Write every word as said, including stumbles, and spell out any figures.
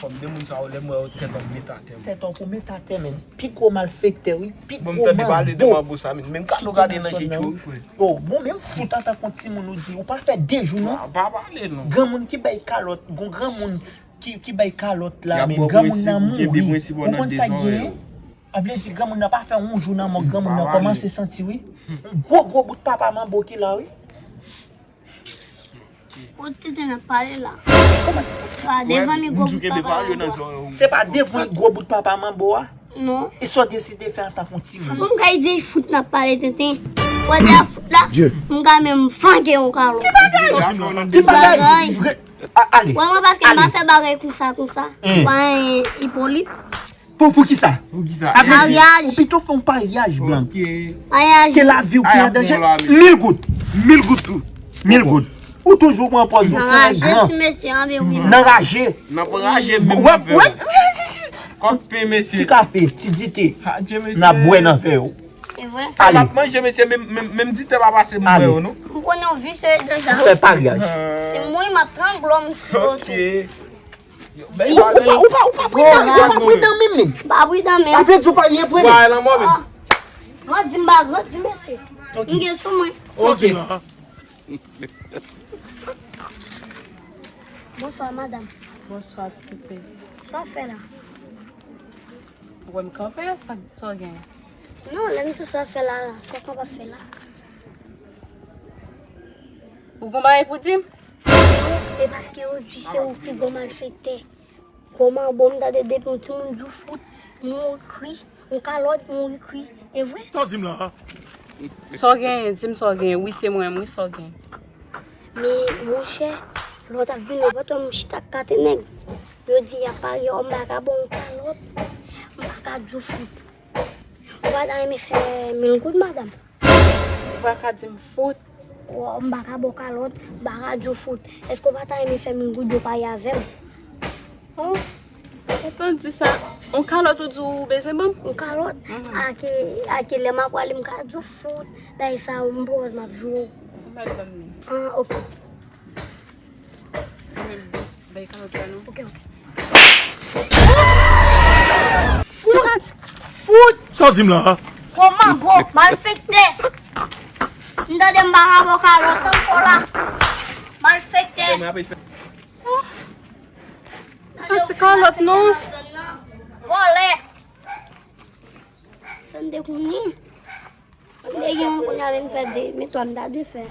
Kòm de moun sa yo, lè m wè yo, tèt an met atè, wi. Tèt an pou met atè, men. Pi gwo malfektè, wi. Pi gwo manbo. Bon, m tande pale de manbo sa, men. Menm kado gade nan je yo, wi, frè. Oh, bon, menm fout antan k on timoun ou di, ou pa fè de jou, non. Pa pale, non. Granmoun ki bay kalòt, gon granmoun ki, ki bay kalòt la, men. Granmoun nan mouri. Ou konn sa k genyen? A vle di, granmoun nan pa fè yon jou nan mò, granmoun nan kòmanse santi, wi. Yon gwo, gwo bout papa manbo ki la, wi. Ou tete n ap pale la. Pa devan mikwo bout papa manbo a. Se pa devan gwo bout papa manbo a? Non. E sa w deside fè antan k on timoun? Bon, m ka di fout n ap pale tenten. Wè de a fout la, m ka menm flanke yon kalòt. Ki bagay? Ki bagay? Ale. Wè mwen paske m pa fè bagay konsa, konsa. M pa yon Ipolit. Pou, pou kisa? Pou kisa? Maryaj. Ou pito fè yon paryaj blan. Maryaj. Ke lavi w ki an danje. Mil goud. Mil goud tou. Mil goud. Ou toujou pran pòz ou se nèg gran. Nan raje ti mesye an, men wi. Nan raje. Nan raje menm. Wè, wè. Kòk pen mesye. Ti kafe, ti dite. N ap bwè nan vè yo. E vre. Ale. M ap manje mesye, menm, menm, menm dite pa pase m bwè yo, non. M konnen w visye deja. Fè paryaj. Se mwen m ap trangle w, m siwo tou. Ok. Ou pa, ou pa, ou pa pridan, ou pa pridan menm, menm. Pa pridan menm. Sa vle di ou pa ye vre, menm. Ou pa al anmò, menm. Mwen di m pa grandi, mesye. M gen sou mwen. Ok. Bonswa, madanm. Bonswa, ti pitit. Sa w fè la? Ou wè m kanpe, sa, sa w gen? Non, lè m di w sa w fè la, sa w konn ap fè la? Ou gon bagay pou di m? E paske yo di se ou pi gwo malfektè. Kòman bon m tande depi yon timoun di w fout, mouri kri, yon kalòt mouri kri. E vre? Sa w di m la a? Sa w genyen? Di m sa w genyen. Wi, se mwen menm, wi, sa w genyen. Men, monchè, lè w t ap vini, ou pa t wè m chita ak kate nèg? Yo di y ap parye, m pa ka ba w yon kalòt, m pa ka di w fout. Ou pa ta renmen fè mil goud, madanm? Ou pa ka di m fout. Ou, m pa ka ba w kalòt, m pa ka di w fout. Èske ou pa ta renmen fè mil goud yo parye avè m? Oh, ou tande sa? Yon kalòt ou di ou bezwen ban m? Yon kalòt? Mhm. Ak, ak lè m ap prale, m ka di w fout. Bagay sa yo, m pwòz m ap jwe w. Ou mèt ban m li. Ah, ok. Ou mèt bay kalòt la, non? Ok, ok. Fout! Fout! Sa w di m la a? Kòman, gwo malfektè? M tande m pa ka ba w kalòt, sa m fè w la? Malfektè. Yon ti kalòt, non? Vòlè. Sa n te konnen. M te gen yon kounye a, men m fè de, men twa m ta dwe fè.